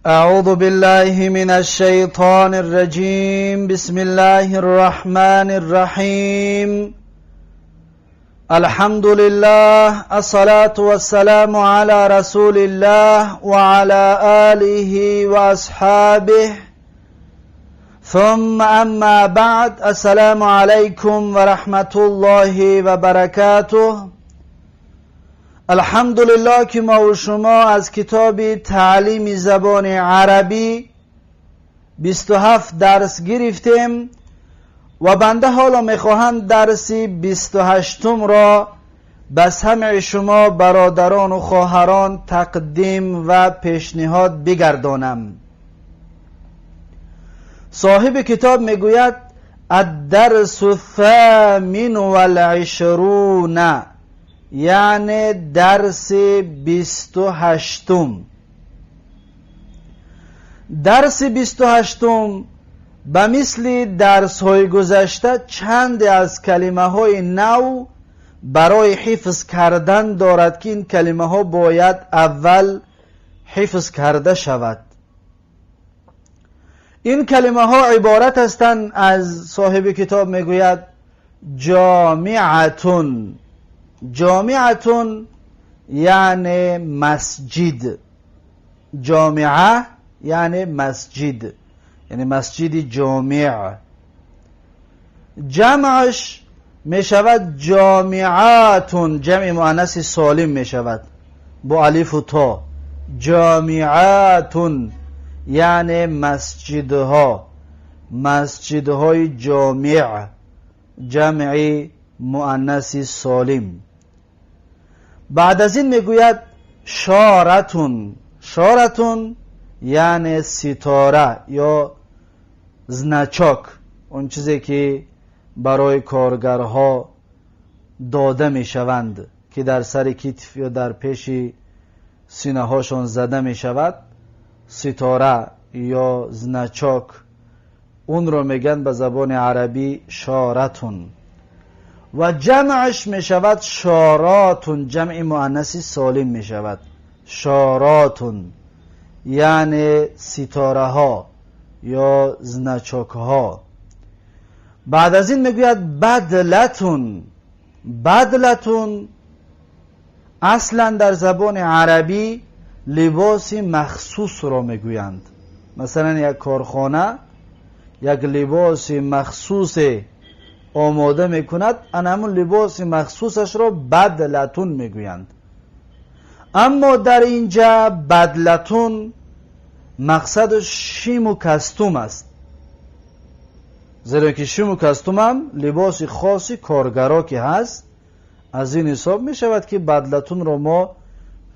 أعوذ بالله من الشيطان الرجيم. بسم الله الرحمن الرحيم. الحمد لله، الصلاة والسلام على رسول الله وعلى آله وأصحابه، ثم أما بعد. السلام عليكم ورحمة الله وبركاته. الحمدلله که ما و شما از کتاب تعلیم زبان عربی 27 درس گرفتیم و بنده حالا میخواهم درس 28 را به سمع شما برادران و خواهران تقدیم و پیشنهاد بگردانم. صاحب کتاب میگوید: الدرس الثامن والعشرون، یعنی درس 28. درس 28 به مثل درس های گذشته چند از کلمه های نو برای حفظ کردن دارد که این کلمه ها باید اول حفظ کرده شود. این کلمه ها عبارت هستند از، صاحب کتاب میگوید: جامعة. جامعة یعنی مسجد. جامعه یعنی مسجد، یعنی مسجد جامع. جمعش می شود جامعات، جمع مؤنث سالم می شود با الف و تا. جامعات یعنی مسجدها، مسجدهای جامع، جمع مؤنث سالم. بعد از این میگوید شارة. شارة یعنی ستاره یا значок، اون چیزی که برای کارگرها داده میشوند که در سر کتف یا در پیش سینه هاشون زده میشود. ستاره یا значок، اون رو میگن به زبان عربی شارة و جمعش میشود شارات، جمع مؤنث سالم میشود. شارات یعنی ستاره ها یا значок ها. بعد از این میگوید بدلة. بدلة اصلا در زبان عربی لباس مخصوص را میگویند. مثلا یک کارخانه یک لباس مخصوص آماده میکند، ان همون لباس مخصوصش را بدلة میگویند. اما در اینجا بدلة مقصد شیم و костюм است، زیرا که شیم و костюм هم لباس خاصی کارگرا که هست. از این حساب می شود که بدلة رو ما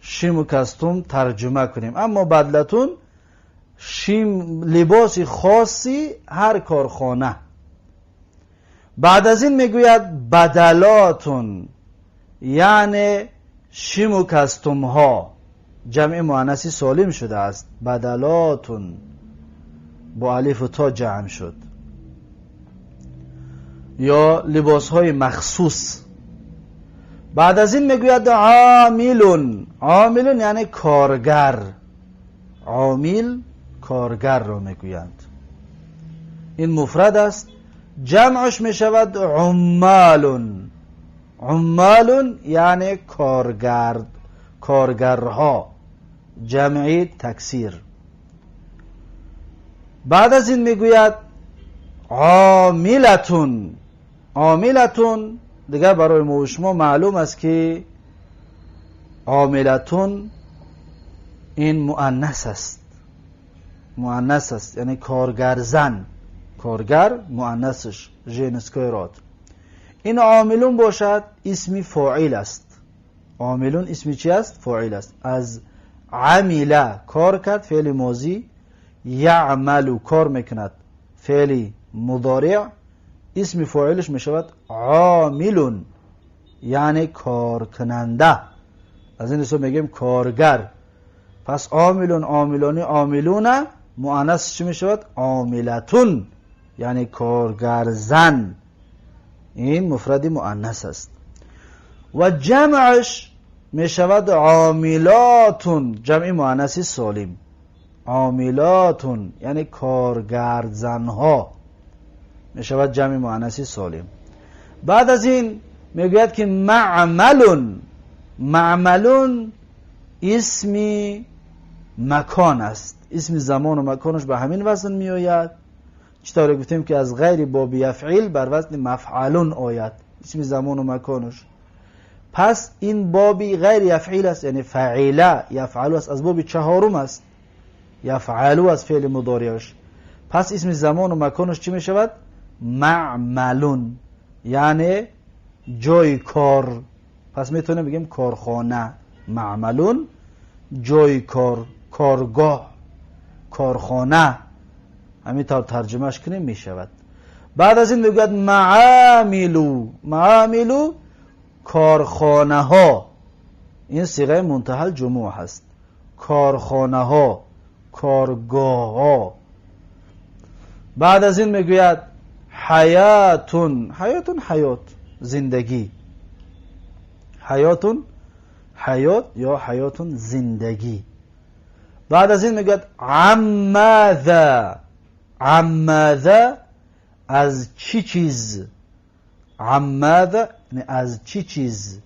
شیم و костюм ترجمه کنیم، اما بدلة شیم، لباس خاصی هر کارخانه. بعد از این میگوید بدلات، یعنی شیم و костюм ها، جمع مؤنث سالم شده است. بدلات با الف و تا جمع شد، یا لباس های مخصوص. بعد از این میگوید عامل. عامل یعنی کارگر. عامل کارگر را میگویند. این مفرد است، جمعش می شود عمال. عمال یعنی کارگر، کارگرها، جمعی تکثیر. بعد از این میگوید عاملة. عاملة دیگه برای ما و شما معلوم است که عاملة این مؤنث است. مؤنث است، یعنی کارگر زن، کارگر مؤنثش، женский род. این عامل باشد اسمی فاعل است. عامل اسمی چی است؟ فاعل است. از عمل، کار کرد، فعل ماضی، یعمل، کار میکند، فعل مضارع. اسم فاعلش میشود عامل، یعنی کارکننده. از این حساب میگیم کارگر. پس عامل، عاملان، عاملون، مؤنث چی میشود؟ عاملة، یعنی کارگر زن. این مفرد مؤنث است و جمعش می شود عاملات، جمع مؤنث سالم. عاملات یعنی کارگرزنها میشود جمع مؤنث سالم. بعد از این میگوید که معمل، معمل اسمی مکان است، اسم زمان و مکانش به همین وزن میآید. چطور گفتیم که از غیر باب یفعیل بر وزن مفعلون آید اسم زمان و مکانش. پس این بابی غیر یفعیل است، یعنی فعیله یفعلو است، از باب چهارم است، یفعلو از فعل مضارعش. پس اسم زمان و مکانش چی می شود؟ معملون، یعنی جای کار. پس میتونیم بگیم کارخانه، معملون جای کار، کارگاه، کارخانه، همین طور ترجمهش کنیم میشود. بعد از این میگوید معاملو، معاملو کارخانه ها، این صیغه منتهی الجموع هست، کارخانه ها، کارگاه ها. بعد از این میگوید حیاتون، حیاتون حیات، زندگی، حیاتون حیات یا حیاتون زندگی. بعد از این میگوید عماذا، عماذا از چی چیز، عماذا یعنی از چی چیز،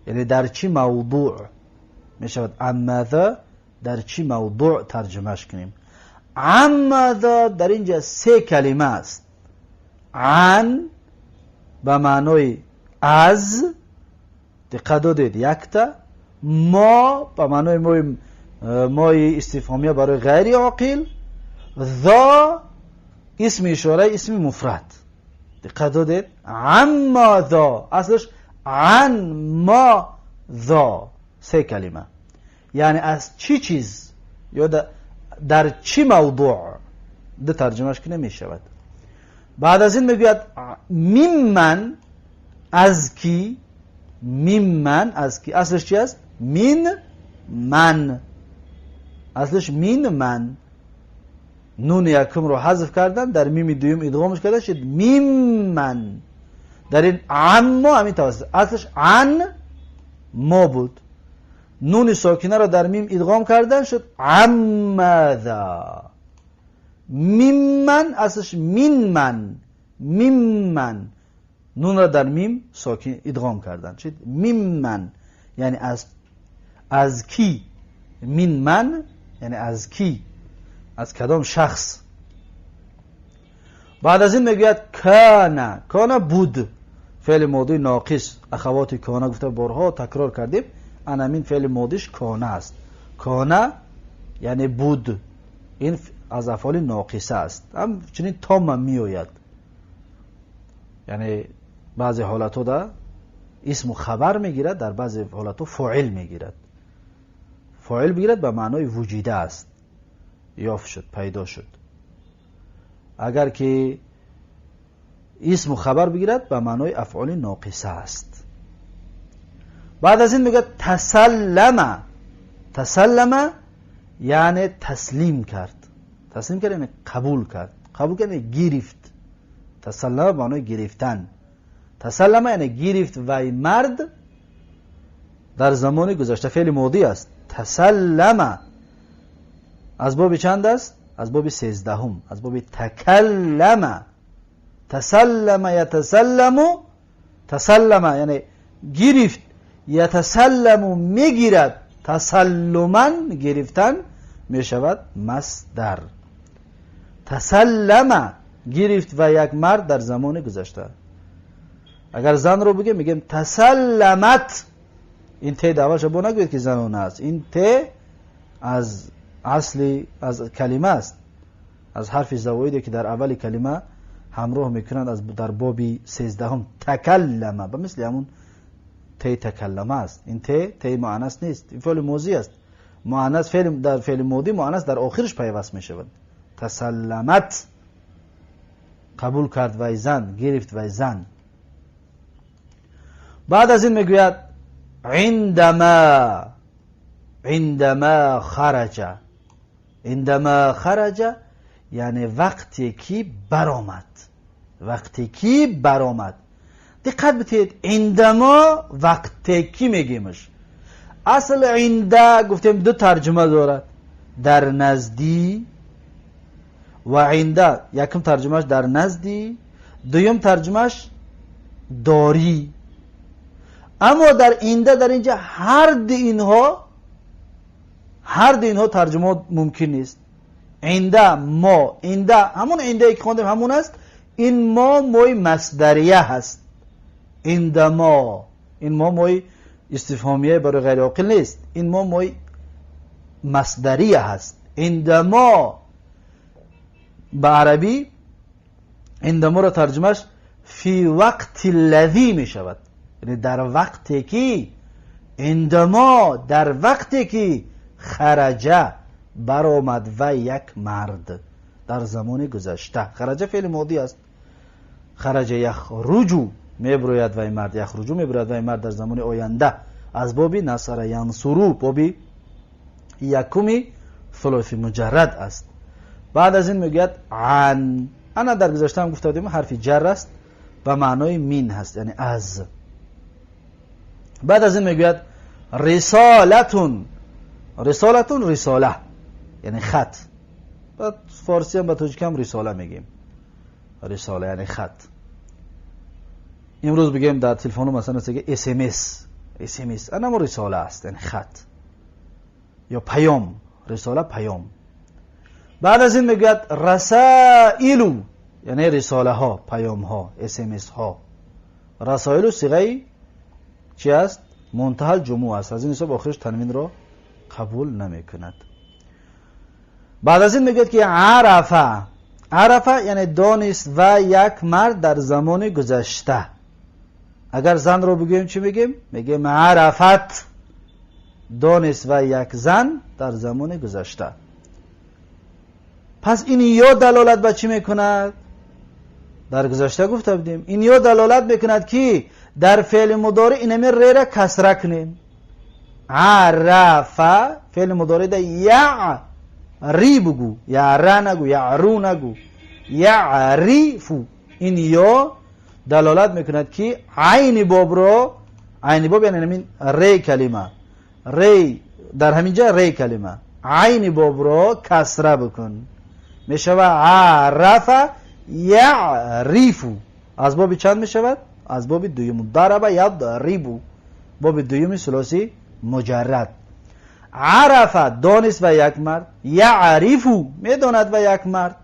یعنی در چی موضوع میشود عماذا، در چی موضوع ترجمهش کنیم. عماذا در اینجا سه کلمه است. عن به معنای از، دقت دادید، یکتا، ما به معنای مای استفهامیه برای غیر عاقل، ذا اسم اشاره اسم مفرد. دقت دادید، عما ذا اصلش عن ما ذا، سه کلمه، یعنی از چی چیز یا در چی موضوع، دو ترجمهش که نمی شود. بعد از این میگوید ممن از کی، ممن از کی، اصلش چی است؟ من من، اصلش من من، نون یکم رو حذف کردن در میم دوم ادغامش کردن شد ممن. در این عما همین توسط اصلش عن ما بود، نون ساکنه رو در میم ادغام کردن شد عمذا. ممن اصلش من من، ممن، نون را در میم ساکن ادغام کردن شد ممن، یعنی از کی، من من یعنی از کی، از کدام شخص. بعد از این میگوید کان، کان بود، فعل ماضی ناقص، اخوات کان گفته بارها تکرار کردیم، انامین فعل ماضیش کان است. کان یعنی بود، این از افعال ناقصه است. هم چنین تام میآید، یعنی بعضی حالتها در اسم خبر میگیرد، در بعضی حالتها فاعل میگیرد. فاعل بگیرد به معنای وجیده است، یافت شد، پیدا شد. اگر که اسم خبر بگیرد به معنای افعال ناقصه است. بعد از این میگه تسلم، تسلم یعنی تسلیم کرد، تسلیم کرد یعنی قبول کرد، قبول کرد یعنی گرفت. تسلم به معنای گرفتن، تسلم یعنی گرفت و مرد در زمان گذشته فعل ماضی است. تسلم از باب چند است؟ از باب 13، از باب تکلم. تسلم یتسلم، تسلم یعنی گرفت، یتسلم میگیرد، تسلما گرفتن میشود مصدر. تسلم گرفت و یک مرد در زمان گذشته. اگر زن رو بگیم میگیم تسلمت، این ت اولش بو نگوید که زنانه است، این ت از اصل از کلمه است، از حرف زوایدی که در اول کلمه همراه میکنند از در باب 13 تکلمه، به مثل همون ت تکلمه است. این ت ت مؤنث نیست، این فعل ماضی است. مؤنث فعل در فعل ماضی مؤنث در آخرش پیوست میشود. تسلمت قبول کرد و زن، گرفت و زن. بعد از این میگوید عندما، عندما خرج، عندما خرج یعنی وقتی که برآمد، وقتی که برآمد. دقت بدهید، عندما وقتی که میگیمش. اصل عند گفتیم دو ترجمه دارد. дар наздӣ ва инда якум тарҷумааш дар наздӣ, дуюм тарҷумааш дорӣ. Аммо дар инда дар инҷа ҳар ду инҳо тарҷума мумкин нест. Инда мо, инда ҳамон индае ки хондем ҳамон аст. Ин мо мои масдария ҳаст. Инда мо, ин мо мои истифҳомия барои ғайри оқил нест. Ин мо мои масдария ҳаст. Инда мо ба арабӣ инда моро тарҷумааш фи вақти лазӣ мешавад, яъне дар вақте ки, индама дар вақте ки хараҷа баромад ва як мард дар замони гузашта. Хараҷа феъли модӣ аст. Хараҷа яхруҷу меброяд вай мард, яхруҷу меброяд вай мард дар замони оянда аз боби насара янсуру, боби якуми сулуси муҷаррад аст. Баъд аз ин мегӯяд ан. Ана дар гузашта ҳам гуфта будем ҳарфи ҷар аст, ба маънои мин ҳаст, яъне аз. Баъд аз ин мегӯяд рисолатун. Рисолатун рисола, яъне хат. Баъд форсӣ ҳам ба тоҷикӣ ҳам рисола мегӯем. Рисола яъне хат. Имрӯз бигӯем дар телефону масалан SMS, SMS анамо рисола аст, яъне хат ё паём. Рисола паём. Баъд аз ин мегӯяд расаилу, яъне рисолаҳо, паёмҳо, SMS-ҳо. Расоилу сиғаи чи аст? Мунтаҳал ҷумӯъ аст. Аз ин ҳисоб охираш танвинро қабул намекунад. Баъд аз ин мегӯяд ки арафа. Арафа яъне донист ва як мард дар замони гузашта. Агар занро бигӯем чӣ мегӯем? Мегӯем арафат, донист ва як зан дар замони гузашта. Пас ин ё далолат ба чӣ мекунад? Дар гузашта гуфта будем, ин ё далолат мекунад ки дар феъли мудори инами рера касра кунем. Арафа феъли мудори да яъри бугӯ, яъра нагӯ, яъру нагӯ, яърифу. Ин ё далолат мекунад ки айни бобро, айни боб яъне ҳамин ре калима, ре дар ҳамин ҷа ре калима, айни бобро касра бикун. Мешавад арафа яърифу. Аз боби чанд мешавад? Аз боби дуюм. Дараба ядрибу, боби дуюми сулоси муҷаррад. Арафа донист ва як мард, яърифу медонад ва як мард.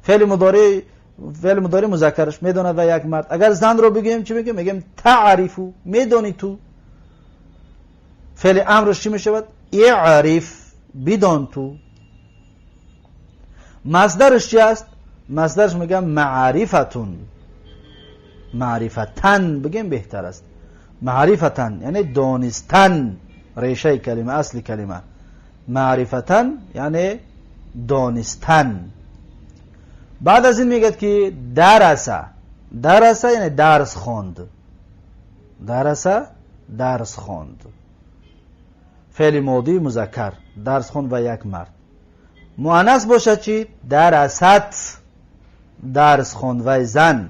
Феъли мудори музаккараш медонад ва як мард. Агар занро бигӯем чӣ мегӯем? Мегӯем таърифу, медонӣ ту. Феъли амрш чӣ мешавад? Иъриф, бидон ту. Масдараш чи аст? Масдараш мегӯям маърифатун. Маърифатан бигӯем беҳтар аст. Маърифатан яъне донистан, решаи калима, асли калима. Маърифатан яъне донистан. Баъд аз ин мегӯяд ки дараса. Дараса яъне дарс хонд. Дараса дарс хонд. Феъли модии музаккар, дарс хонд ва як мард. Муаннас бошад чи? Дарасат, дарс хонд вай зан.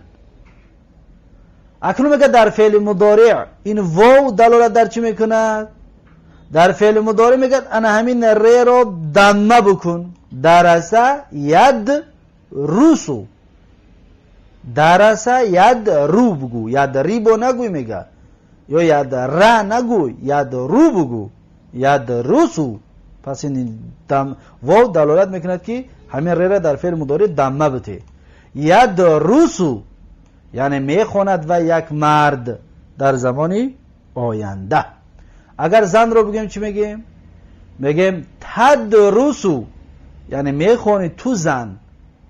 Акнун мегӯяд дар феъли мудориъ ин вов далолат дар чӣ мекунад? Дар феъли мудориъ мегӯяд ана ҳамин реро дамма бикун. Дараса яд русу. Дараса яд ру бугӯ, яд рибо нагӯй мегӯяд, ё яд ра нагӯй, яд ру бугӯ, яд русу. Пас ин вов далолат мекунад ки ҳамин рера дар феъли мудориъ дамма бите. Яд русу яъне мехонад ва як мард дар замони оянда. Агар занро бигӯем чӣ мегӯем? Мегӯем тадрусу, яъне мехонӣ ту зан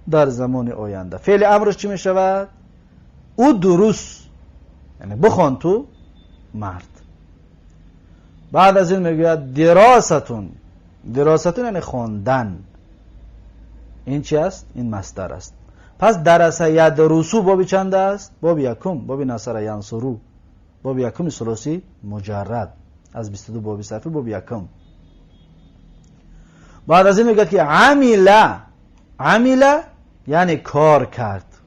дар замони оянда. Феъли амрш чӣ мешавад? Удрус, яъне бихон ту мард. Баъд аз ин мегӯяд диросатун. Диросатун яъне хондан. Ин чи аст? Ин масдар аст. Пас дараса ядрусу боби чанд аст? Боби якум, боби насара янсуру, боби якуми сулоси муҷаррад аз 22 боби сарфи боби якум. Баъд аз ин мегӯяд ки амила. Амила яъне кор кард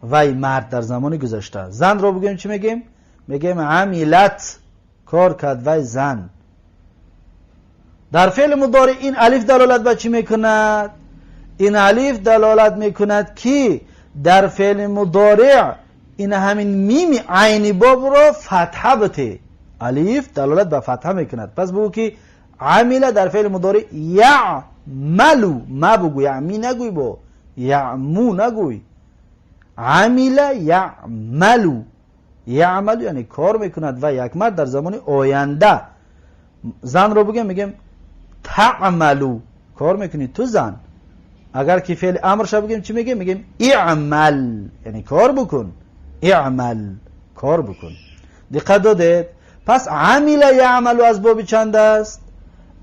вай мард дар замони гузашта. Занро бигӯем чӣ мегӯем? Мегӯем амилат, кор кард вай зан. Дар феъли мудориъ ин алиф далолат ба чӣ мекунад? Ин алиф далолат мекунад, ки дар феъли мудориъ ин ҳамин мими айни бобро фатҳа бите. Алиф далолат ба фатҳа мекунад. Пас бигӯ, ки амила дар феъли мудориъ яъмалу ма бугӯ, яъми нагӯй, бо яъму нагӯй. Амила яъмалу, яъмалу, яъне кор мекунад ва як мард дар замони оянда. Занро бигем, мегем таъмалу, кор мекунӣ ту, зан. Агар ки феъли амрша бигем, чӣ мегем? Мегем иъмал, яъне кор букун. Иъмал, кор букун. Диққат додед? Пас амила яъмалу аз боби чанд аст?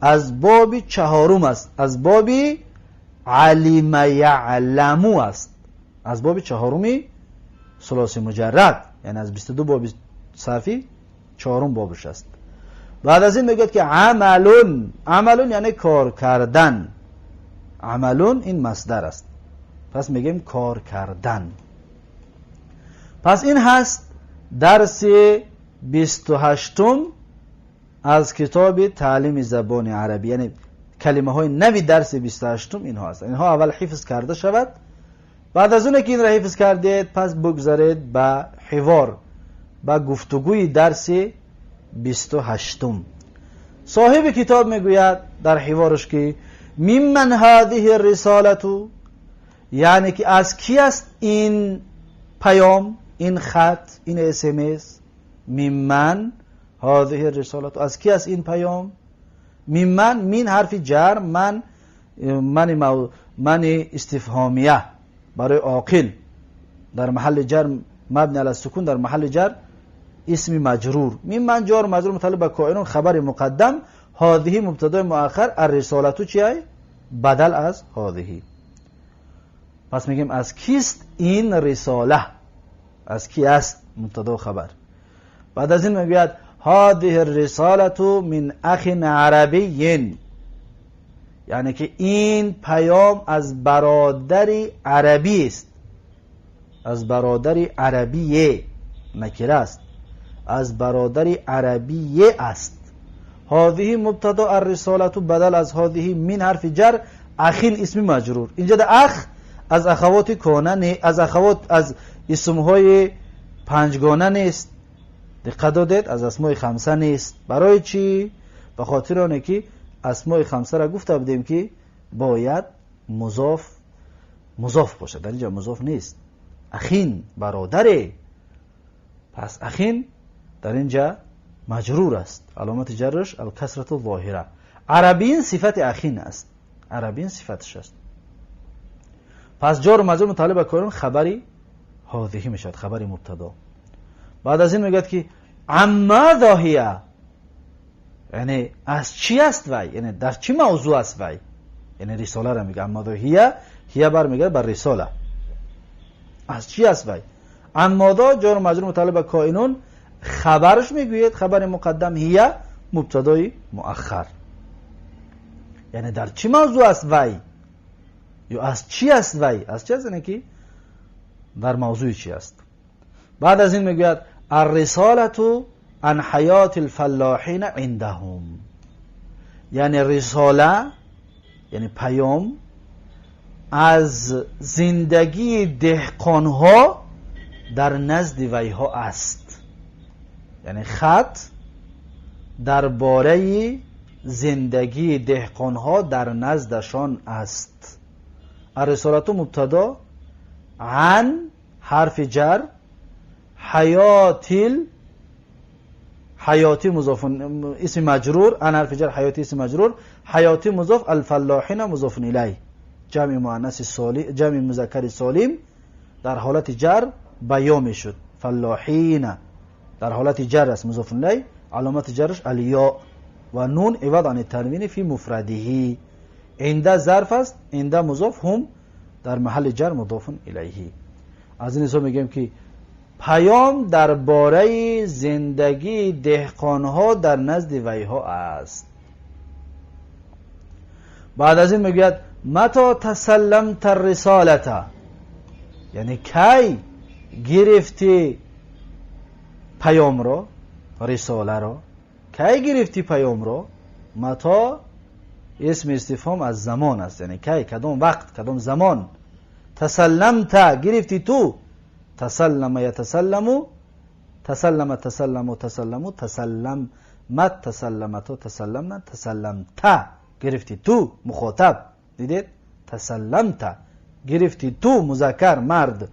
Аз боби чаҳорум аст, аз боби алима яъламу аст, аз боби чаҳоруми сулоси муҷаррад, яъне аз 22 боби сарфӣ чаҳорум бобаш аст. Баъд аз ин мегӯяд, ки амалун. Амалун яъне кор кардан. Амалун ин масдар аст, пас мегӯем кор кардан. Пас ин ҳаст дарси 28-ум аз китоби таълими забони арабӣ, яъне калимаҳои нави дарси 28-ум инҳо ҳастанд. Инҳо аввал ҳифз карда шавад. Баъд аз оне ки инро ҳифз кардед, пас бигзаред ба ҳивор, ба гуфтугӯи дарси 28-ум. Соҳиби китоб мегӯяд дар ҳивораш, ки мимман ҳадиҳи рисолату, яъне ки аз ки аст ин паём, ин хат, ин СМС? Мимман ҳадиҳи рисолату, аз ки аст ин паём? Мимман, мин ҳарфи ҷар, ман, мани, мани истифҳомия барои оқил, дар маҳалли ҷар мабни ала сукун, дар маҳалли ҷар исми маҷрур. Мимман ҷор маҷрур мутааллиқ ба коинун, хабари муқаддам, ҳодиҳи мубтадои муаххар, аррисолату чи бадал аз ҳодиҳи. Пас мегӯем, аз кист ин рисола? Аз ки аст? Мубтадо, хабар. Баъд аз ин мегӯяд: ҳадиҳи рисолату мин ахин арабиyin, яъне ки ин паём аз бародари арабӣ аст, аз бародари арабие, накира аст, аз бародари арабие аст. Ҳодиҳи мубтадо, аррисолату бадал аз ҳодиҳи, мин ҳарфи ҷар, ахин исми маҷрур. Инҷа да ах аз ахавоти кона не, аз ахавот, аз исмҳои панҷгона нест. Диққат додед? Аз асмои хамса нест. Барои чӣ? Ба хотири оне ки асмои хамсаро гуфта будем, ки бояд музоф бошад. Дар инҷа музоф нест. Ахин, бародаре. Пас ахин дар инҷа маҷрур аст, аломати ҷарраш алкасрату зоҳира. Арабиин сифати ахин аст, арабиин сифаташ аст. Пас ҷору маҷрур мутааллиқ ба коинун, хабари ҳодиҳӣ мешавад, хабари мубтадо. Баъд аз ин мегӯяд, ки аммазо ҳия, яъне аз чӣ аст вай, яъне дар чӣ мавзӯъ аст вай, яъне рисоларо мега. Аммазо ҳия, ҳия бармегардад бар рисола. Аз чӣ аст вай? Аммозо ҷору маҷрур мутааллиқ ба коинун, хабарш мегӯед, хабари муқаддам, ҳия мубтадои муаххар. Яъне дар чӣ мавзӯъ аст вай ё аз чӣ аст вай? Аз чӣ аст, яъне ки дар мавзӯи чӣ аст? Баъд аз ин мегӯяд: аррисолату ан ҳаёти лфаллоҳина индаҳум, яъне рисола, яъне паём аз зиндагии деҳқонҳо дар назди вайҳо аст, яъне хат дар бораи зиндагии деҳқонҳо дар наздашон аст. Аррисолату мубтадо, ан ҳарфи ҷар, ҳаётил, ҳаёти музоф, исми маҷрур, ан ҳарфи ҷар, ҳаёти исми маҷрур, ҳаёти музоф, алфаллоҳина музофун илай, ҷамъи муаннаси солим, ҷамъи музаккари солим дар ҳолати ҷар ба ё мешуд. Фаллоҳина дар ҳолати ҷар аст, музофун илай, аломати ҷараш алё ва нун ивад ани танвини фи муфрадиҳи. Инда зарф аст, инда музоф, ҳум дар маҳалли ҷар мудофун илайҳи. Аз ин ҳисоб мегӯем, ки паём дар бораи зиндагии деҳқонҳо дар назди вайҳо аст. Баъд аз ин мегӯяд: мато тасалламта рисолата, яъне кай гирифти паёмро, рисоларо, кай гирифти паёмро? Мато اسم استفهام از زمان است، یعنی کی، کدام وقت، کدام زمان. تسلمت گرفتی تو، تسلم یتسلم، تسلم تسلم تسلم تسلمت تسلمت تسلمنا تسلمت، گرفتی تو مخاطب. دیدید؟ تسلمت گرفتی تو مذکر مرد.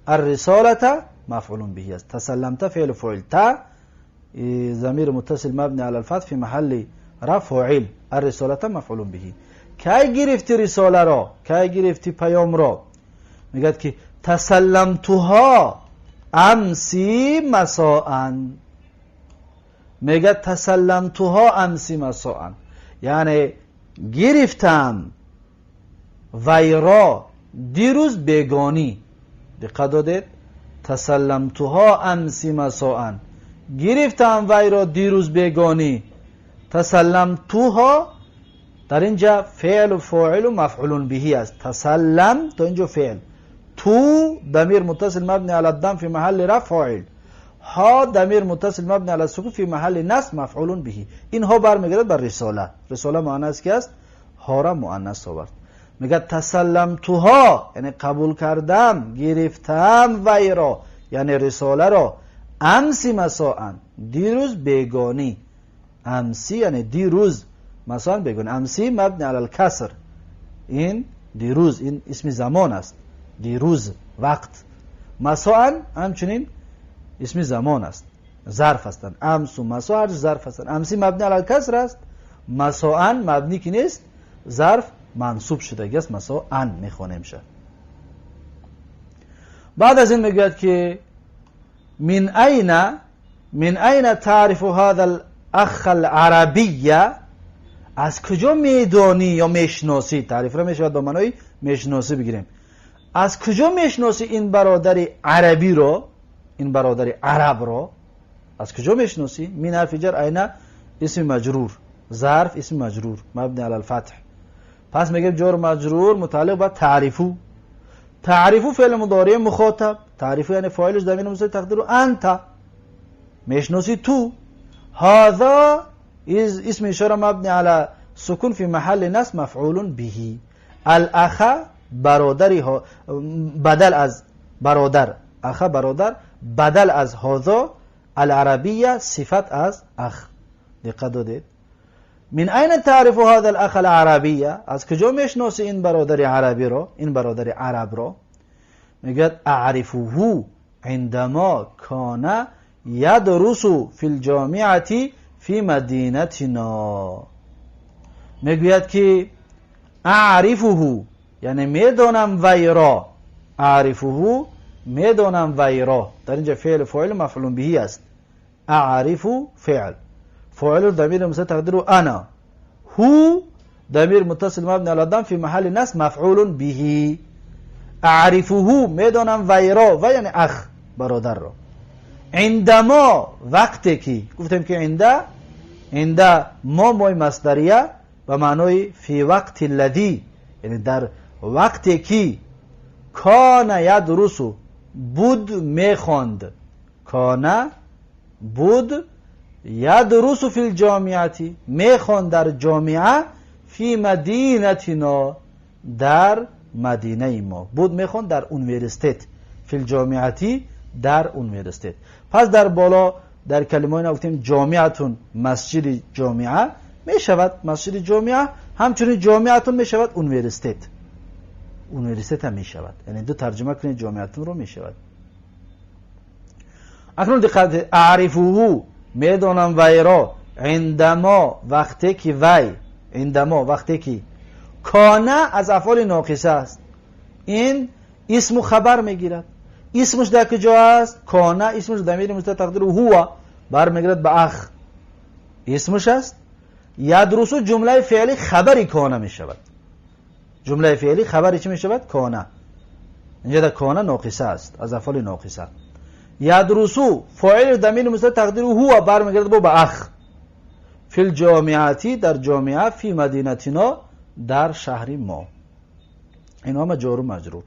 الرسالة مفعول به است. تسلمت فعل فاعل، تا ضمیر متصل مبنی علی الفتح فی محل رفع فاعل، الرسالة مفعول به. کی گرفتی رساله را؟ کی گرفتی پیام را؟ میگد که تسلمتها امسی مساء. میگه تسلمتها امسی مساء، یعنی گرفتم وی را دیروز بیگانی. دقت دادید؟ تسلمتها امسی مساء، گرفتم وی را دیروز بیگانی. تسلمتها در اینجا فعل و فاعل و مفعول به است. تسلم تا اینجا فعل، تو ضمیر متصل مبنی علی الضم فی محل رفع فاعل، ها ضمیر متصل مبنی علی السکون فی محل نصب مفعول به. این ها برمیگرده بر رساله. رساله مؤنث کی است؟ ها را مؤنث آورد. میگه تسلمتها یعنی قبول کردم، گرفتم وی را، یعنی رساله را، امسی مساء دیروز بیگانی. امسی یعنی دیروز، مساء بیگانی. امسی مبنی علی الکسر، این دیروز، این اسم زمان است، دیروز وقت. مساء همچنین اسم زمان است، ظرف هستند. امس و مساء هر ظرف هستند. امسی مبنی علی الکسر است، مساء مبنی که نیست، ظرف منصوب شده است، مساء میخوانیم شه. بعد از این میگوید که من این تعرف هذا الاخ العربی، از کجا میدانی یا میشناسی؟ تعریف را میشود با معنای میشناسی بگیریم. از کجا میشناسی این برادر عربی رو، این برادر عرب رو از کجا میشناسی؟ من حرف جر، این اسم مجرور، ظرف اسم مجرور مبنی علی الفتح. پس میگیم جار مجرور متعلق به تعرفو. تعرفو فعل مضارع مخاطب، تعرفو یعنی فاعلش ضمیر مستتر تقدیر انت، میشناسی تو. هذا اسم اشاره مبنی علی سکون فی محل نصب مفعول به. الاخ برادری ها، بدل از برادر، اخ برادر، بدل از هذا، العربیه صفت از اخ. دقت دادید؟ من این تعرف هذا الاخ العربیه، از کجا میشناسی این برادر عربی رو، این برادر عرب رو؟ میگه اعرفه عندما کان یدرس فی الجامعه فی مدینتنا. میگوید که اعرفه یعنی میدانم وی را، اعرفه میدانم وی را. در اینجا فعل فاعل مفعول به است. اعرف فعل فاعل ضمیر مستتر تقدیر انا، هو ضمیر متصل مبنی علی الضم فی محل نصب مفعول به. اعرفه میدانم وی را، و یعنی اخ برادر را. عندما وقتی که گفتیم که عند ما مای مصدریه به معنای فی وقت الذی، یعنی در وقتی که کان یدرس بود میخواند، کان بود، یدرس فی الجامعه میخواند در جامعه، فی مدینتنا در مدینه ما بود میخواند در universitet، فی الجامعه در universitet. پس در بالا در کلمه گفتیم جامعتون مسجد جامعه میشود، مسجد جامعه، همچنین جامعتون میشود universitet، universitet هم میشود. یعنی دو ترجمه کنید جامعتون رو میشود. اکنون دقت، اعرفه میدانم وی را، عندما وقتی که وی، عندما وقتی که کانه از افعال ناقصه است، این اسم و خبر میگیرد. اسمش در کجا است؟ کانه اسمش ضمیر مستتر تقدیر هو برمیگرد به اخ، اسمش است. یدرسو جمله فعلی خبری کانه می شود. جمله فعلی خبری چی می شود؟ کانه. اینجا در کانه ناقصه است، از افعال ناقصه. یدرسو فاعل ضمیر مستتر تقدیر هو برمیگرد به اخ. فی الجامعه در جامعه، فی مدینتنا در شهر ما. این همه جار و مجرور.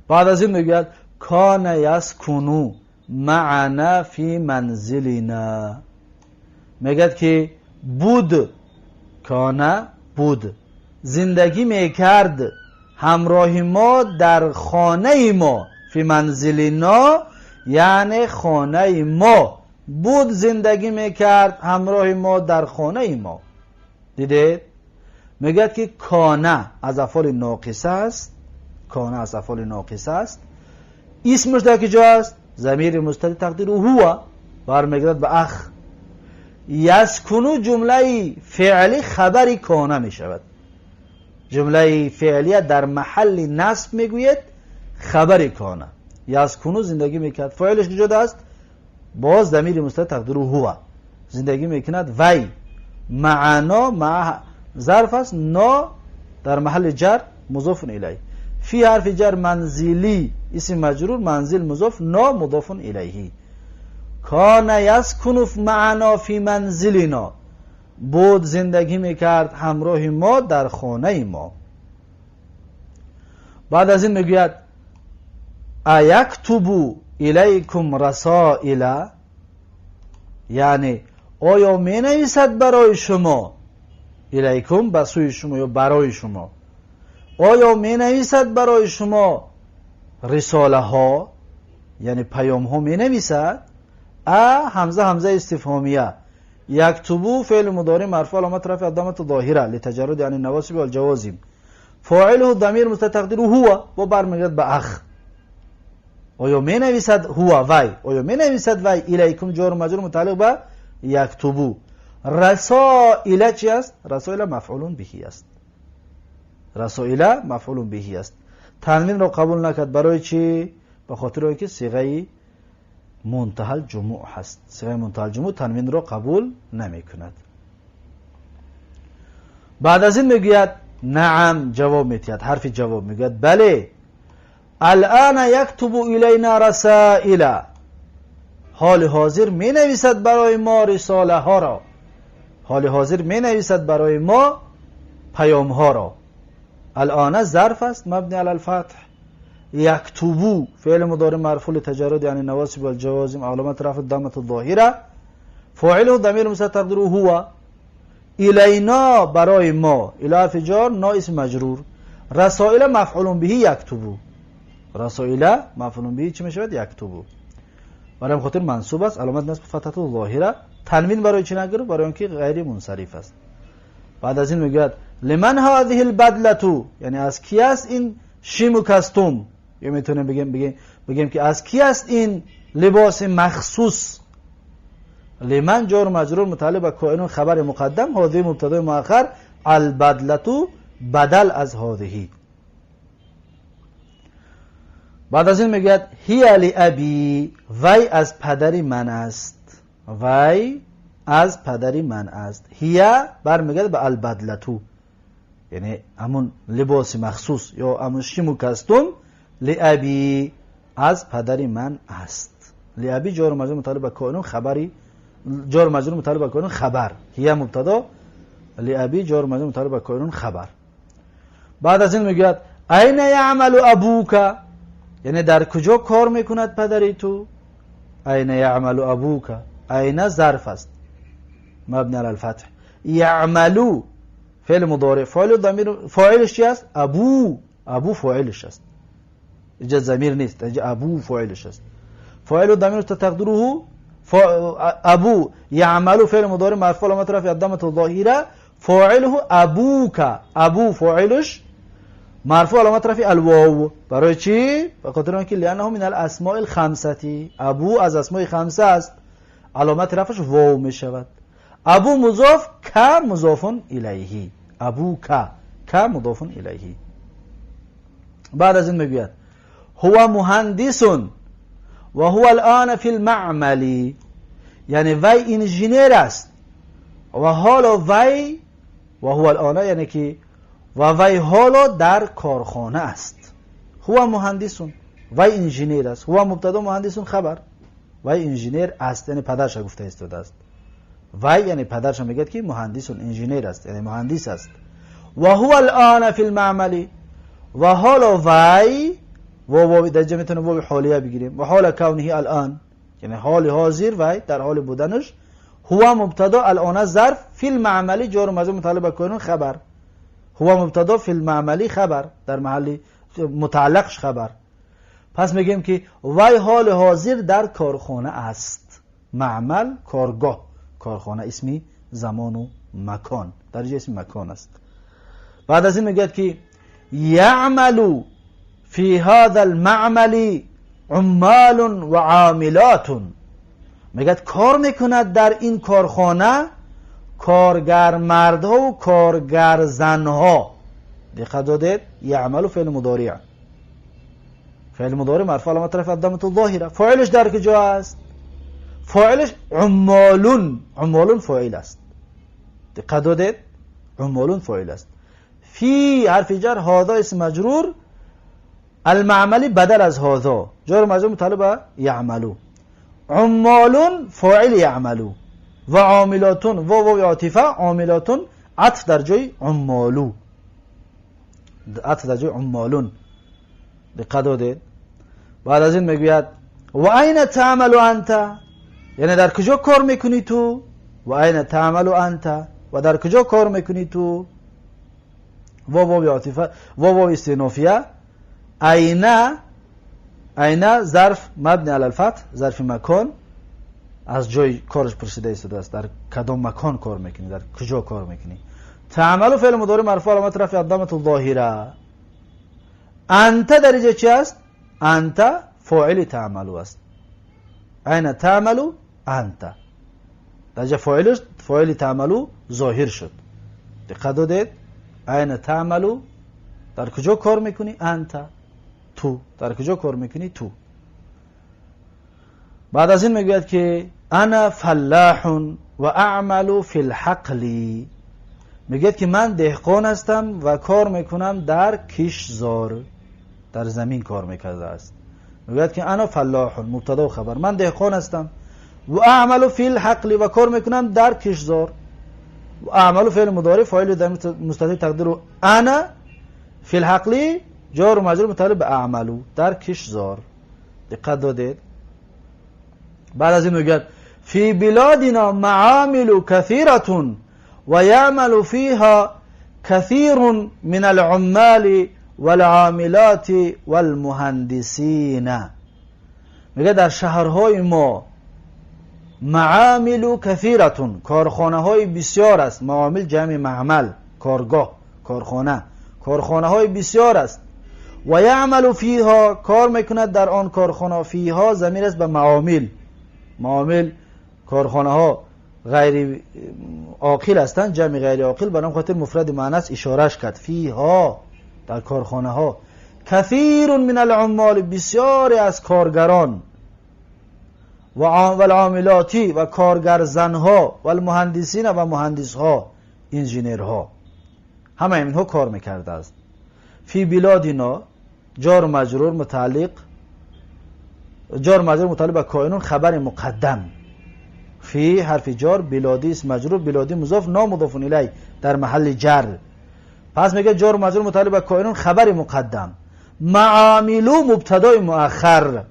بعد از این میگوید کان یسکنو معنا فی منزلنا. میگد که بود، کان بود، زندگی میکرد همراه ما در خانه ما. فی منزلنا یعنی خانه ما بود، زندگی میکرد همراه ما در خانه ما. دیدید؟ میگه که کانه از افعال ناقصه است. کانه از افعال ناقصه است. اسمش در کجا است؟ ضمیر مستتر تقدیر هو، برمیگردد به اخ. یسکنو جمله فعلی خبری کانه می شود. جمله فعلیه در محل نصب میگوید خبر کانه. یسکنو زندگی میکرد، فاعلش کجا است؟ باز ضمیر مستتر تقدیر هو، زندگی میکند. وی معنا مع ظرف است، نا در محل جر مضاف الیه. فی حرف جر منزلی اسم مجرور، منزل مضاف، نا مضاف الیه. کان یسکن معنا فی منزلنا، بود زندگی میکرد همراه ما در خانه ما. بعد از این میگوید ایکتب الیکم رسائل، یعنی آیا می نویسد برای شما؟ الیکم به سوی شما یا برای شما. آیا می نویسد برای شما رساله ها، یعنی پیام ها می نویسد؟ ا همزه همزه استفهامیه. یکتبو فعل مضارع مرفوع علامت رفع الضمه ظاهره لتجرد عن النواصب والجوازم. فاعله ضمیر مستتر تقدیره هو و برمیگرد به اخ. آیا می نویسد هو وی؟ آیا می نویسد وی؟ الیکم جار و مجرور متعلق به یکتبو. رسائل چی است؟ رسائل مفعول بهی است. رسائل مفعول بهی است. تنوین را قبول نکرد برای چی؟ به خاطر اینکه صیغه منتهى الجموع هست. صیغه منتهى الجموع تنوین را قبول نمی کند. بعد از این میگوید نعم، جواب میدهد، حرف جواب میگوید بله. الان یکتب الینا رسائل، حال حاضر می نویسد برای ما رساله ها را. حال حاضر می نویسد برای ما پیام ها را. الان ظرف است مبنی علی الفتح. یکتبو فعل مضارع مرفوع لتجرد یعنی نواصب والجوازم علامت رفع الضمه الظاهره. فاعله ضمیر مستتر تقدیره هو. الینا برای ما، الی حرف جار، نا اسم مجرور. رسائل مفعول به یکتبو. رسائل مفعول به چی میشود؟ یکتبو. برای خاطر منصوب است، علامت نصب فتحه ظاهره. تنوین برای چی نگیره؟ برای اینکه غیر منصرف است. بعد از این میگوید لمن هذه البدله، یعنی از کی است این شیم و کستوم؟ یا میتونیم بگیم که از کی است این لباس مخصوص؟ لمن جار مجرور متعلق به کائن خبر مقدم، هذه مبتدای مؤخر، البدله بدل از هذه. بعد از این میگوید هی لابی، وی از پدر من است. وی از پدر من است. هی برمیگرده به البدلتو، یعنی همون لباس مخصوص یا همون شیم و کستوم. لابی از پدر من است. لابی جار مجرور متعلق به کائن خبری، جار مجرور متعلق به کائن خبر. هی مبتدا، لابی جار مجرور متعلق به کائن خبر. بعد از این میگوید این یعمل ابوک، یعنی در کجا کار میکند پدری تو؟ این یعمل ابوک، این ظرف است مبنی علی الفتح. یعملو فعل مضارع، فاعل ضمیر، فاعلش چی است؟ ابو. ابو فاعلش است، اینجا ضمیر نیست، اینجا ابو فاعلش است. فاعل ضمیر تقدیره ابو. یعملو فعل مضارع مرفوع علامت رفع الضمه الظاهره، فاعله ابوک، ابو فاعلش مرفوع علامت رفع الواو. برای چی؟ به خاطر اینکه لانه من الاسماء الخمسه، ابو از اسماء خمسه است، علامت رفعش واو می شود. ابو مضاف، ک مضاف الیه، ابو ک، ک مضاف الیه. بعد از این میگوید هو مهندس و هو الان فی المعمل، یعنی وی انجینیر است و حالا وی، و هو الان یعنی که و وی حالا در کارخانه است. هو مهندس، وی انجینیر است. هو مبتدا، مهندس خبر. وی انجینیر است، یعنی پدرش گفته استاده است. وی یعنی پدرش میگه که مهندس انجینیر است، یعنی مهندس است. و هو الان فی المعمل، و حالا وی، و واو در جمع میتونه واو حالیه بگیریم، و حال کونه الان یعنی حال حاضر وی در حال بودنش. هو مبتدا، الان ظرف، فی المعمل جار و مجرور متعلق به کونه خبر. هو مبتدا، فی المعملی خبر، در محل متعلقش خبر. پس میگیم که وی حال حاضر در کارخانه است. معمل کارگاه، کارخانه اسمی زمان و مکان، در اینجا اسم مکان است. بعد از این میگه که یعمل فی هذا المعمل عمال و عاملات. میگه کار میکند در این کارخانه کارگر مردها و کارگر زنها. دقت دادید؟ یعمل فعل مضارع، فعل مضارع مرفوع علامت رفع الضمه الظاهره. فاعلش در کجا است؟ فاعلش عمالون، عمالون فاعل است. دقت دادید؟ عمالون فاعل است. فی حرف جر، هذا اسم مجرور، المعملی بدل از هذا، جار مجرور متعلق به یعملو. عمالون فاعل یعملو و عاملاتون، واو واو عاطفه، عاملاتون عطف در جای عمالو، عطف در جای عمالون. دقت دادید؟ بعد از این میگوید و این تعمل انت، یعنی در کجا کار میکنی تو؟ و این تعمل انت، و در کجا کار میکنی تو؟ واو واو عاطفه، واو واو استئنافیه، این، این ظرف مبنی علی الفتح، ظرف مکان، از جای کارش پرسیده ایستاده است، در کدام مکان کار میکنی، در کجا کار میکنی. تعمل فعل مضارع مرفوع علامت رفع الضمه الظاهره. انت در اینجا چی است؟ انت فاعل تعمل است. این تعمل انت، در اینجا فاعل تعمل ظاهر شد. دقت دادید؟ این تعمل، در کجا کار میکنی؟ انت، تو در کجا کار میکنی؟ تو. بعد از این میگوید که انا فلاح و اعمل فی الحقل. میگوید که من دهقان هستم و کار میکنم در کشتزار، در زمین کار میکرده است. میگوید که انا فلاح، مبتدا و خبر، من دهقان هستم و اعمل فی الحقل، و کار میکنم در کشتزار. و اعمل فعل مضارع، فاعل ضمیر مستتر تقدیر انا، فی الحقل جار و مجرور متعلق به اعملو، در کشتزار. دقت دادید؟ بعد از این میگه فی بلادنا معامل کثیرة و یعمل فیها کثیر من العمال والعاملات والمهندسین. میگه در شهرهای ما معامل کثیرة، کارخانه های بسیار است. معامل جمع معمل، کارگاه، کارخانه، کارخانه های بسیار است. و یعمل فیها، کار میکند در آن کارخانه. فیها ضمیر است به معامل، معامل کارخانه ها غیر عاقل هستند، جمع غیر عاقل، برای خاطر مفرد مؤنث اشارهش کرد. فیها در کارخانه ها، کثیر من العمال، بسیاری از کارگران، و العاملاتی و کارگر زنها، و المهندسین و مهندسها، انجینرها، همه اینها کار میکرده است. فی بلادنا جار مجرور متعلق، جار مجرور متعلق به کائنون، خبر مقدم. فی حرف جار، بلادی اسم مجرور، بلادی مضاف، نا مضاف الیه در محل جر. پس میگه جار مجرور متعلق به کائنون، خبر مقدم. معاملو مبتدای مؤخر،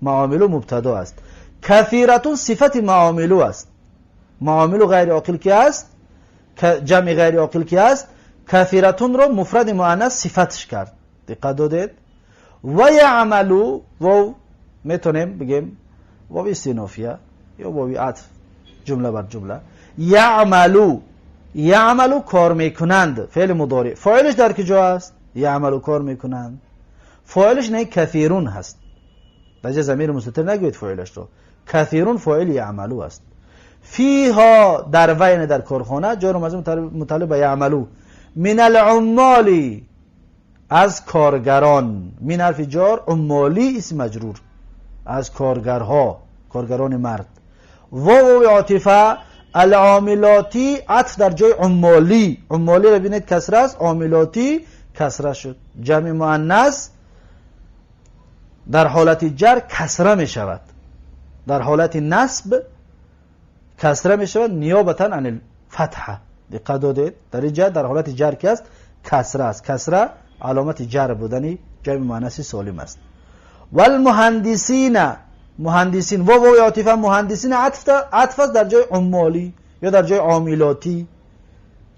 معاملو مبتدا است. کثیرتون صفت معاملو است. معاملو غیر عاقل کی است؟ جمع غیر عاقل کی است؟ کثیرتون رو مفرد مؤنث صفتش کرد. دقت دادید؟ و یعملو، واو میتونیم بگیم واو استئنافیه یا واو عطف، جمله بر جمله. یعملو، یعملو کار میکنند، فعل مضارع. فاعلش در کجا است؟ یعملو کار میکنند، فاعلش نه کثیرون هست. در ضمیر مستتر نگویید فاعلش رو، کثیرون فاعل یعملو است. فیها در وین در کارخانه، جار و مجرور متعلق به یعملو. من العمال از کارگران، من حرف جار، عمالی اسم مجرور، از کارگرها، کارگران مرد. واو عاطفه، العاملاتی عطف در جای عمالی، عمالی را ببینید کسره است، عاملاتی کسره شد. جمع مؤنث در حالت جر کسره می شود، در حالت نصب کسره می شود نیابتا عن الفتحه. دقت دادید؟ در اینجا در حالت جر که است کسره است، کسره علامت جر بودن جمع مؤنث سالم است. والمهندسین، مهندسین، واو واو عاطفه، مهندسین عطف است در جای عمالی یا در جای عاملاتی.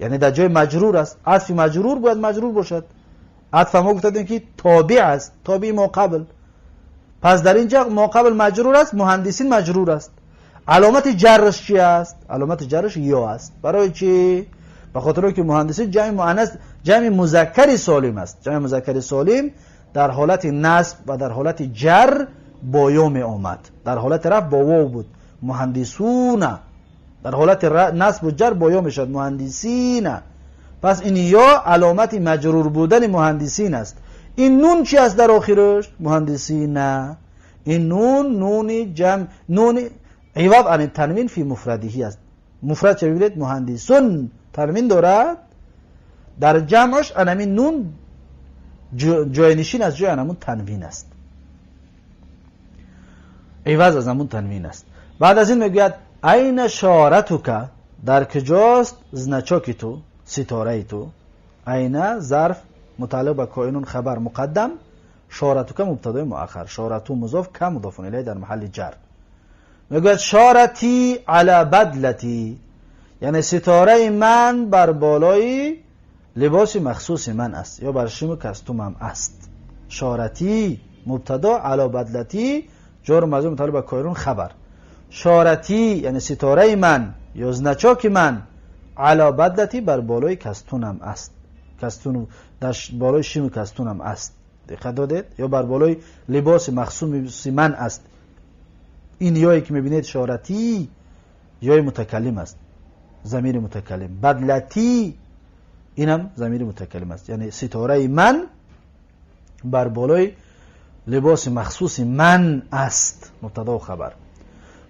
یعنی در جای مجرور است. عطف مجرور باید مجرور باشد. عطف ما گفتیم که تابع است، تابع ما قبل. پس در اینجا ما قبل مجرور است، مهندسین مجرور است. علامت جرش چی است؟ علامت جرش یا است. برای چی؟ به خاطر اینکه مهندسین جمع مؤنث، جمع مذکر سالم است. جمع مذکر سالم در حالت نصب و در حالت جر با یا می آمد. در حالت رفع با واو بود، مهندسون. در حالت نصب و جر با یا می شد، مهندسین. پس این یا علامت مجرور بودن مهندسین است. این نون چی است در آخرش؟ مهندسین. این نون، نون جمع، نون عوض عن التنوین فی مفرده است. مفرد چه ببینید؟ مهندسون تنوین دارد، در جمعش انمین نون جاینشین از جای انمون تنوین است، عوض از همون تنوین است. بعد از این میگوید عین شارتک، در کجاست значок تو، ستاره تو. عین ظرف متعلق به کائنون خبر مقدم، شارتک مبتدای مؤخر، شارتو مضاف، ک مضاف الیه در محل جر. میگوید شارتی علی بدلتی، یعنی ستاره من بر بالای لباس مخصوص من است یا بر شیم کستومم است. شارتی مبتدا، علی بدلتی جار و مجرور متعلق به کائنون خبر. شارتی یعنی ستاره من یا значок من، علی بدلتی بر بالای کستونم است، کستون در بالای شیم کستونم است. دقت دادید؟ یا بر بالای لباس مخصوص من است. این یایی که میبینید شارتی یای متکلم است، ضمیر متکلم. بدلتی اینم ضمیر متکلم است، یعنی ستاره من بر بالای لباس مخصوص من است، مبتدا و خبر.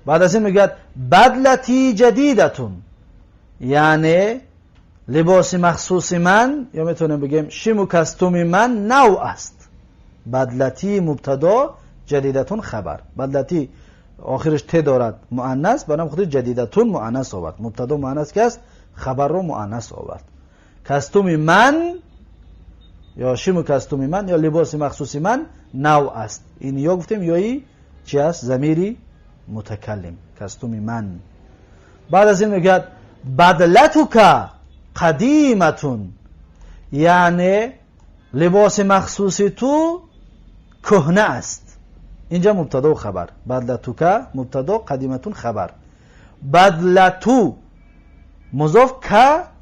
بعد از این میگوید بدلتی جدیدتون، یعنی لباس مخصوص من، یا میتونیم بگیم شیم و کستوم من نو است. بدلتی مبتدا، جدیدتون خبر. بدلتی آخرش ت دارد مؤنث، برام خود جدیدتون مؤنث آورد. مبتدا مؤنث که است، خبر رو مؤنث آورد. کستوم من یا شیم و کستوم من یا لباس مخصوص من نو است. این یا گفتیم یایی چی است؟ ضمیری متکلم، کستوم من. بعد از این میگه بدلتک قدیمتون، یعنی لباس مخصوص تو کهنه است. اینجا مبتدا و خبر. بدلتک مبتدا، قدیمتون خبر. بدلتو مضاف، ک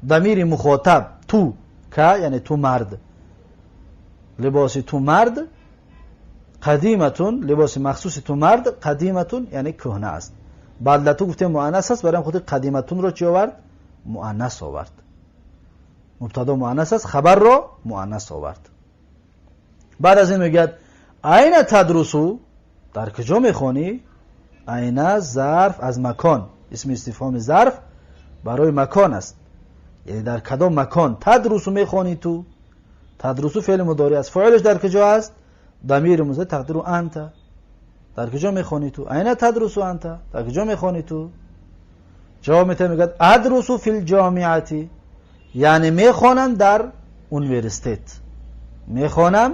ضمیر مخاطب، تو ک یعنی تو مرد، لباس تو مرد، قدیمتون لباس مخصوص تو مرد، قدیمتون یعنی کهنه است. بدلتو گفتیم مؤنث است، برای خود قدیمتون رو چی آورد؟ مؤنث آورد. مبتدا مؤنث است، خبر رو مؤنث آورد. بعد از این میگه عین تدرسو، در کجا میخوانی؟ عین ظرف از مکان، اسم استفهام ظرف برای مکان است، یعنی در کدام مکان. تدرسو میخوانی تو، تدرسو فعل مضارع است، فاعلش در کجا است؟ ضمیر مضارع تقدیر انت. در کجا میخوانی تو؟ عین تدرسو انت، در کجا میخوانی تو؟ جواب میده میگه ادرسو فی الجامعه، یعنی میخوانم در اونیورسیتت، میخوانم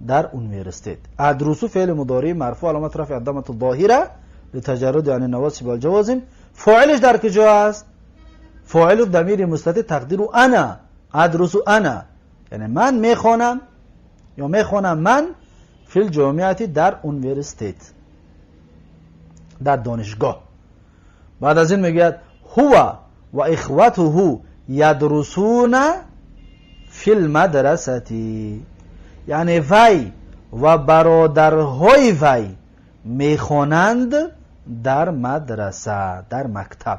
در اونیورسیتت. ادرسو فعل مضارع مرفوع، علامت رفع الضمه الظاهره لتجرد عن النواصب والجوازم. فاعلش در کجا است؟ فاعل ضمیر مستتر تقدیر انا، ادرسو انا، یعنی من میخوانم یا میخوانم من فی الجامعه در اونیورسیتت، در دانشگاه. بعد از این میگوید هو و اخوته یدرسون فی المدرسه، یعنی وی و برادرهای وی میخوانند در مدرسه، در مکتب.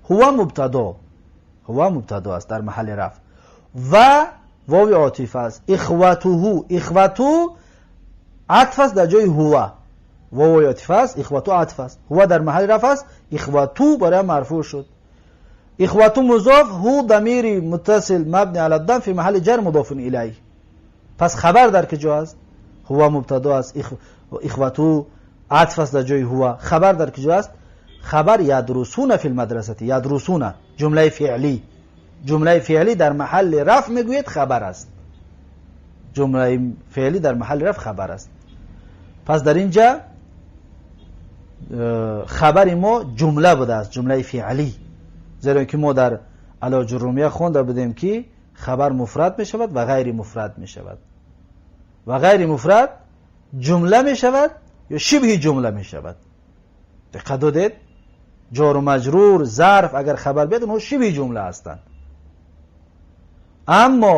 هو مبتدا، هو مبتدا است در محل رفع و واو عاطفه است. اخوته، اخوتو عطف است در جای هو، واو عاطفه است، اخوتو عطف است، هو در محل رفع است، اخوتو برای مرفوع شد. اخوتو مضاف، هو ضمیر متصل مبنی علی الضم فی محل جر مضاف الیه. پس خبر در کجا است؟ هو مبتدا است، اخوتو عطف است در جای هو. خبر در کجا است؟ خبر یدرسون فی المدرسه، یدرسون جمله فعلی، جمله فعلی در محل رفع میگوید خبر است، جمله فعلی در محل رفع خبر است. پس در اینجا خبر ما جمله بوده است، جمله فعلی، زیرا که ما در Алоҷурумия хонда будем, ки хабар муфрад мешавад ва ғайри муфрад мешавад. Ва ғайри муфрад ҷумла мешавад ё шибҳи ҷумла мешавад. Диққат додед? Ҷору маҷрур, зарф агар хабар биёд, онҳо шибҳи ҷумла ҳастанд. Аммо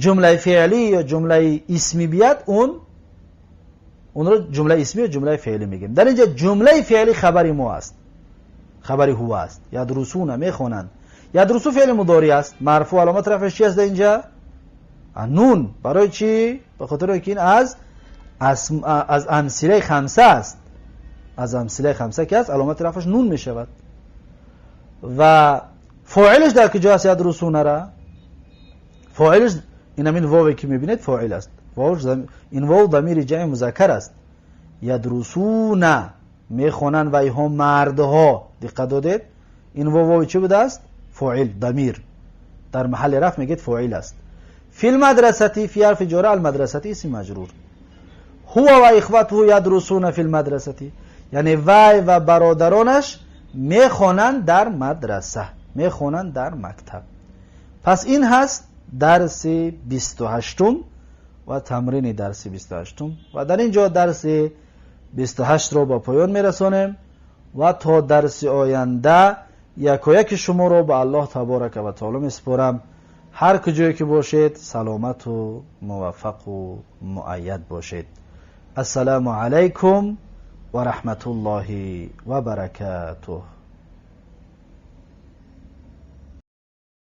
ҷумлаи феълӣ ё ҷумлаи исмӣ биёд, онро ҷумлаи исмӣ ё ҷумлаи феълӣ мегӯем. Дар инҷа ҷумлаи феълӣ хабари мо аст. Хабари ҳува аст. Ядрусуна мехонанд. Ядрусу феъли мудори аст. Марфӯъ, аломат рафъаш чи аст дар инҷа? Нун. Барои чӣ? Ба хотири ки ин аз амсилаи хамса аст. Аз амсилаи хамса ки аст, аломати рафъаш нун мешавад. Ва фоилаш дар куҷо аст ядрусунара? Фоилаш ин ҳамин вове ки мебинед, фоил аст. Ин вов дамири ҷамъи музаккар аст. Ядрусуна мехонанд ва инҳо мардҳо. Диққат додед? Ин вов вови чӣ будааст? Фоил, дамир. Дар маҳалли рафъ мегӯед фоил аст. Фил мадрасати, фи ҳарфи ҷора, ал мадрасати исми маҷрур. Ҳува ва ихватуҳу ядрусуна фил мадрасати, яъне вай ва бародаронаш мехонанд дар мадраса, мехонанд дар мактаб. Пас ин ҳаст дарси 28-ум ва тамрини дарси 28-ум. Ва дар ин ҷо дарси 28-ро ба поён мерасонем ва то дарси оянда якояки шуморо ба Аллоҳ таборака ва таоло месупорам. Ҳар куҷое ки бошед, саломату муваффақу муайяд бошед. Ассалому алайкум ва раҳматуллоҳи ва баракатуҳ.